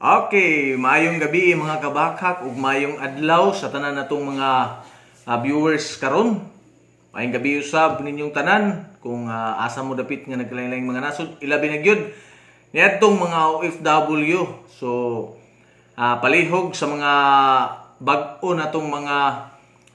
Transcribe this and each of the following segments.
Okay, maayong gabi, mga kabakhak, ug maayong adlaw sa tanan natong mga viewers karon. Maayong gabi usab ninyong tanan kung asa mo dapit nga nagkalain-laing mga nasod, ilabi na gyud niadtong mga OFW. So palihog sa mga bag-o natong mga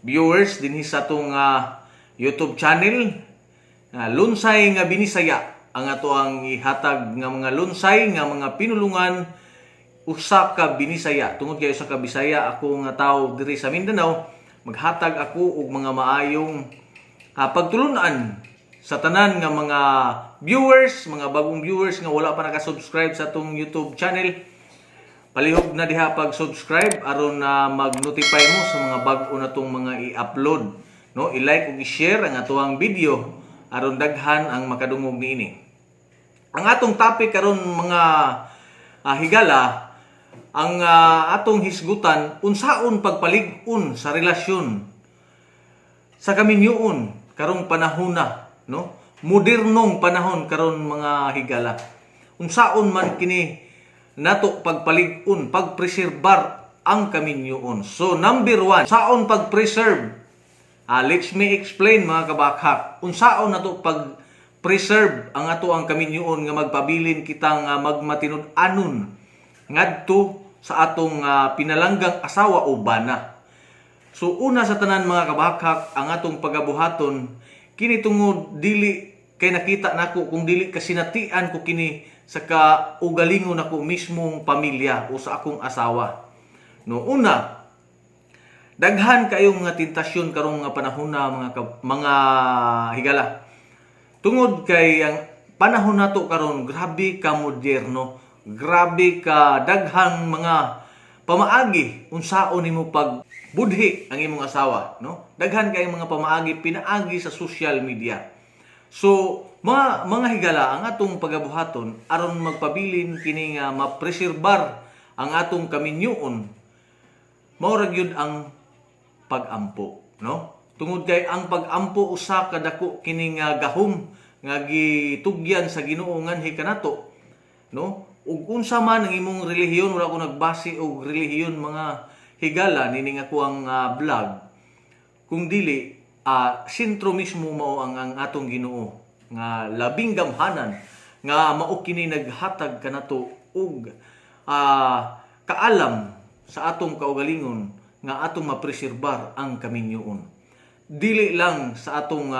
viewers dinhi sa atong YouTube channel. Lunsay nga Binisaya ang ato ang ihatag nga mga lunsay nga mga pinulungan usa ka Binisaya. Tungod kay usa ka Bisaya ako nga tawo diri sa Mindanao, maghatag ako og mga maayong pagtulunan sa tanan nga mga viewers, mga bagong viewers nga wala pa naka-subscribe sa atong YouTube channel. Palihog na diha pag-subscribe aron na mag-notify mo sa mga bag-o natong mga i-upload, no? I-like ug i-share ang atoang video aron daghan ang makadungog niini. Ang atong topic karon, mga higala, ang atong hisgutan, unsaon pagpalig-on sa relasyon sa kaminyoon karong panahon na, no? Modernong panahon karon, mga higala. Unsaon man kini nato pagpalig-on, pagpreserbar ang kaminyoon? So number one, saon pag-preserve? Let me explain, mga kabakhak. Unsaon nato pag preserve ang ato ang kaminyoon nga magpabilin kitang magmatinud-anon ngadto sa atong pinalanggang asawa o bana? So una sa tanan, mga kabakhak, ang atong pagabuhaton kini tungod dili kay nakita nako kung dili kasinatian ko kini sa kaugalingon nako mismong pamilya o sa akong asawa. No, una, daghan kayong mga tentasyon karong nga panahon na, mga higala. Tungod kay ang panahon nato karon grabe ka moderno, grabe ka daghang mga pamaagi unsaon nimo pag budhi ang imong asawa, no? Daghan kayong mga pamaagi pinaagi sa social media. So, mga higala, ang atong pagabuhaton aron magpabilin kini nga mapreserbar ang atong kaminyoon, mao ra gyud ang pag-ampo, no? Tungod kay ang pag-ampo usa ka dako kini nga gahom nga gitugyan sa Ginoo nganhi kanato, no? Ug unsa man ang imong relihiyon, wala ko nagbase og relihiyon, mga higala, nining ako ang vlog. Kung dili sentro mismo mao ang atong Ginoo nga labing gamhanan nga mao kini naghatag kanato og kaalam sa atong kaugalingon nga atong mapreserbar ang kaminyoon. Dili lang sa atong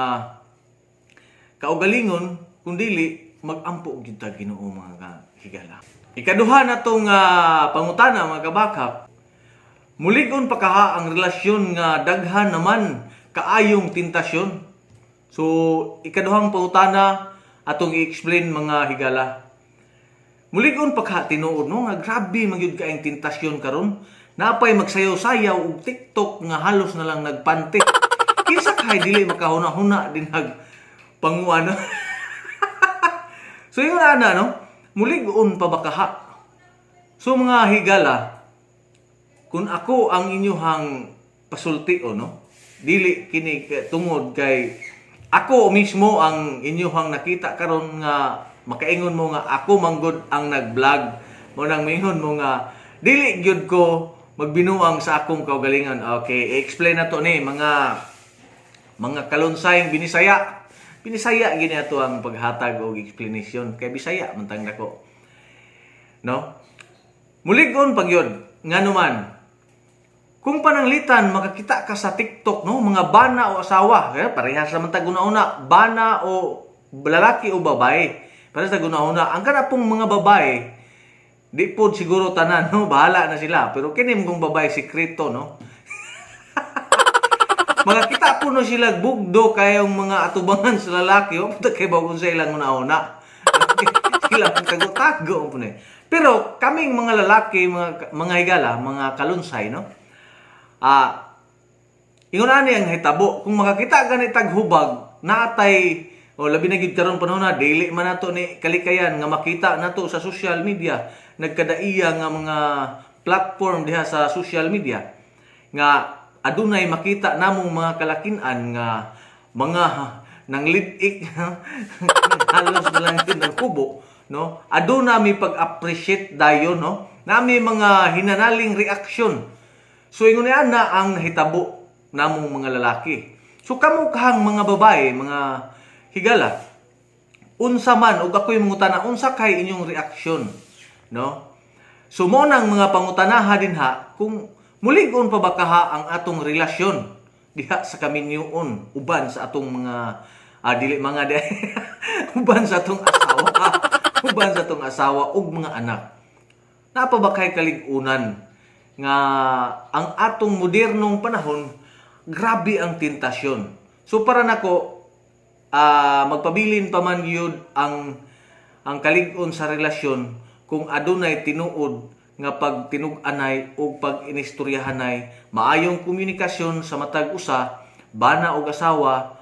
kaugalingon kundili magampo gyud ta Ginoo, mga higala. Ikaduha natong pangutana, mga kabakhak: mulig-on pa kaha ang relasyon nga daghan naman kaayong tentasyon? So ikaduhang pangutana atong i-explain, mga higala. Mulig-on pa kaha tinuod, no, nga grabe man gyud kaayong tentasyon karon? Napay magsayaw-sayaw og TikTok nga halos na lang nagpante. Kinsa kay dili makahuna-huna din nag panguan? So yung ana, no, mulig-on pa ba kaha? So mga higala, kung ako ang inyuhang pasulti o, no, dili kini tungod kay ako mismo ang inyuhang nakita karon nga makaingon mo nga ako manggod ang nag-vlog mo nang mingon mo nga dili gyud ko magbinuang sa akong kaugalingon. Okay, i-explain na to ni mga kalunsayng Binisaya. Binisaya gini ato ang paghatag og explanation kay Bisaya man tang dako. No? Mulig-on pag yun, ngano man, kung pananglitan makakita ka sa TikTok, no, mga bana o asawa, kaya parehas naman tag una-una, bana o lalaki o babae. Parehas tag una-una. Ang kana pong mga babae, di po siguro tanan, no, bahala na sila. Pero kini mong babae sikreto, no. Makakita po no sila bugdo kayong mga atubangan sa lalaki, o puta kay bagon sa ilang una-una. Sila tago-tago po ni. Pero kaming mga lalaki, mga higala, mga kalunsay, no? Ingon ani ang hitabo, kung makakita gani tag hubag, naatay o labi na gyud karon panahon na dili man nato ni kalikayan nga makita nato sa social media, nagkadaiya nga mga platform diha sa social media nga adunay makita namong mga kalakin-an nga mga nang lidik halos na lang yun ng kubo. no? Aduna mi pag-appreciate dayon, no? Nami mga hinanaling reaksyon. So ingon ni ana ang nahitabo namong mga lalaki. So kamo kahang mga babae, mga higala, unsa man, ug ako'y mangutana, unsa kay inyong reaksyon, no? So mo nang mga pangutanaha dinha kung mulig-on pa ba kaha ang atong relasyon diha sa kaminyoon uban sa atong mga dili mga di, uban sa atong asawa, uban sa atong asawa ug mga anak. Naa pa ba kay kalig-unan nga ang atong modernong panahon, grabe ang tentasyon? So para nako, magpabilin pa man gyud ang kalig-on sa relasyon kung adunay tinuod nga pagtinug-anay ug pag-inistoryahanay, maayong komunikasyon sa matag usa, bana og asawa,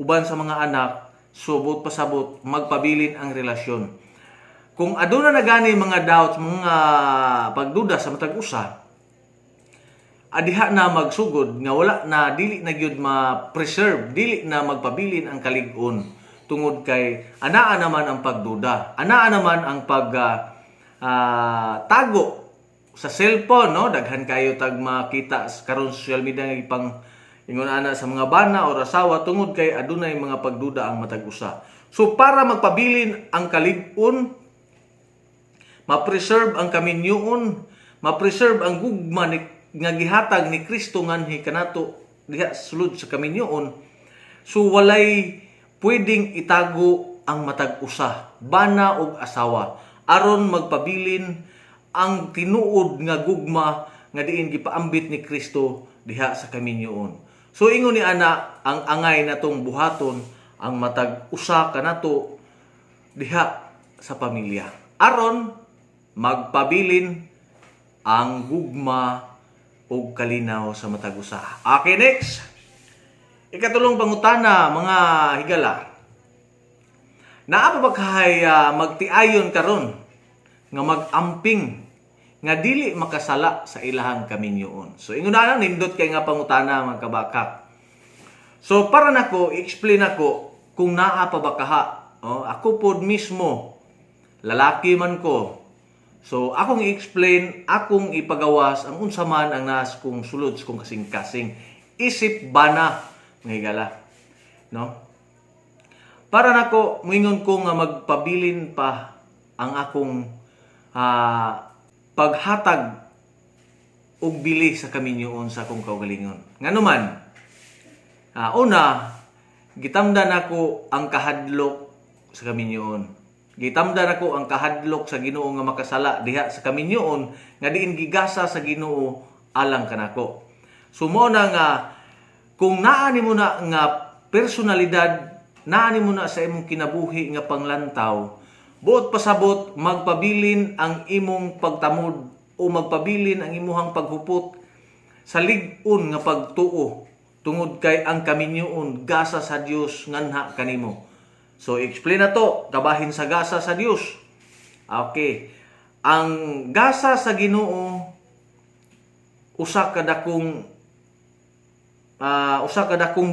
uban sa mga anak. Subot pasabot, magpabilin ang relasyon. Kung aduna na gani mga doubts, mga pagduda sa matag usa, adiha na magsugod nga wala na, dili na gyud ma-preserve, dili na magpabilin ang kalig-on tungod kay anaa naman ang pagduda, anaa naman ang pag tago sa cellphone, no? Daghan kayo tag makita karon sa social media nga ipang ingon ana sa mga bana o asawa tungod kay adunay mga pagduda ang matag usa. So para magpabilin ang kalig-on, ma-preserve ang kaminyoon, ma-preserve ang gugma ni, nga gihatag ni Kristo nganhi kanato diha sulod sa kaminyoon. So walay pwedeng itago ang matag usa, bana og asawa, aron magpabilin ang tinuod nga gugma nga diin gipaambit ni Kristo diha sa kaminyoon. So ingon ni ana ang angay natong buhaton ang matag usa kanato diha sa pamilya aron magpabilin ang gugma ug kalinaw sa matag usa. Okay, next. Ikatulong pangutana, mga higala. Naa pa ba kay magtiayon karon nga mag-amping nga dili makasala sa ilahang kaminyoon? So ingon na lang, nindot kay nga pangutana, mga kabakak. So para nako, i-explain ako kung naa pa ba kaha. Oh, ako pod mismo, lalaki man ko. So akong i-explain, akong ipagawas ang unsa man ang naas kong sulod sa kong kasing-kasing. Isip bana, mga higala. No? Para nako, muingon ko nga magpabilin pa ang akong paghatag og bili sa kaminyoon sa akong kaugalingon. Ngano man, una, gitamdan nako ang kahadlok sa kaminyoon. Gitamdan nako ang kahadlok sa Ginoo nga makasala diha sa kaminyoon nga diin gigasa sa Ginoo alang kanako. So mo na nga kung naa nimo na nga personalidad, naa nimo na sa imong kinabuhi nga panglantaw, buot pasabot magpabilin ang imong pagtamod o magpabilin ang imuhang paghupot sa lig-on nga pagtuo tungod kay ang kaminyoon gasa sa Dios nganha kanimo. So explain na to kabahin sa gasa sa Dios. Okay. Ang gasa sa Ginoo usa ka dakong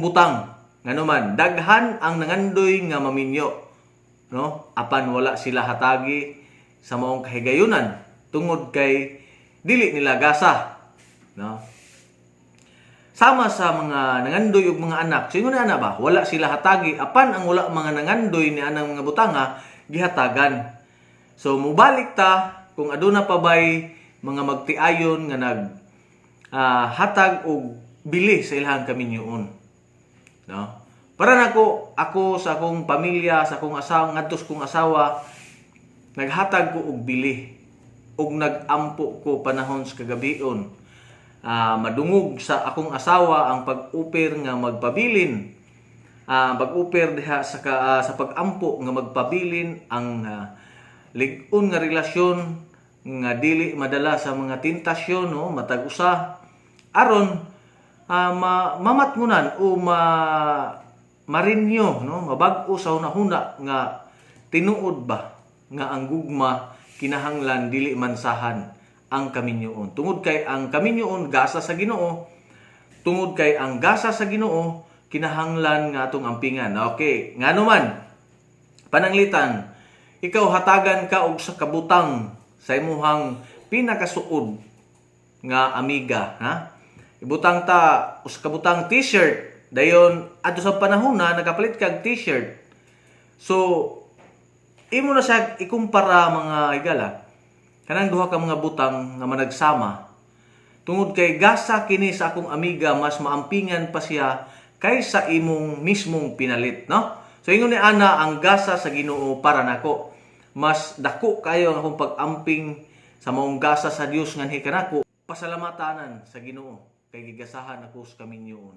butang. Ngano man, daghan ang nangandoy nga maminyo, no? Apan wala sila hatagi sa maong kahigayunan tungod kay dili nila gasa, no? Sama sa mga nangandoy og mga anak. So ingon na ana ba? Wala sila hatagi, apan ang wala mga nangandoy ni anang mga butanga gihatagan. So mubalik ta kung aduna pa bay mga magtiayon nga nag hatag og bili sa ilahang kaminyoon. No? Para nako, ako sa akong pamilya, sa akong asawa, ngadto sa akong asawa, naghatag ko og bili ug nag-ampo ko panahon sa kagabion. Madungog sa akong asawa ang pag-uper nga magpabilin. Pag-uper diha sa pag-ampo nga magpabilin ang lig-on nga relasyon nga dili madala sa mga tentasyon, no, matag usa, aron mamatngunan o marinyo, no, mabag-o sa hunahuna nga tinuod ba nga ang gugma kinahanglan dili mansahan ang kaminyoon tungod kay ang kaminyoon gasa sa Ginoo, tungod kay ang gasa sa Ginoo kinahanglan nga atong ampingan. Okay, ngano man, pananglitan Ikaw hatagan ka og sa kabutang sa imuhang pinakasuod nga amiga, ha? Ibutang ta usa ka butang T-shirt, dayon adto sa panahon na nakapalit kag T-shirt. So imo na siya ikumpara, mga higala, kanang duha ka mga butang nga managsama. Tungod kay gasa kini sa akong amiga, mas maampingan pa siya kaysa imong mismong pinalit, no? So ingon ni ana, ang gasa sa Ginoo para nako. Mas dako kayo ang akong pag-amping sa maong gasa sa Dios nganhi kanako. Pasalamatanan sa Ginoo kay gigasahan ako sa kaminyoon.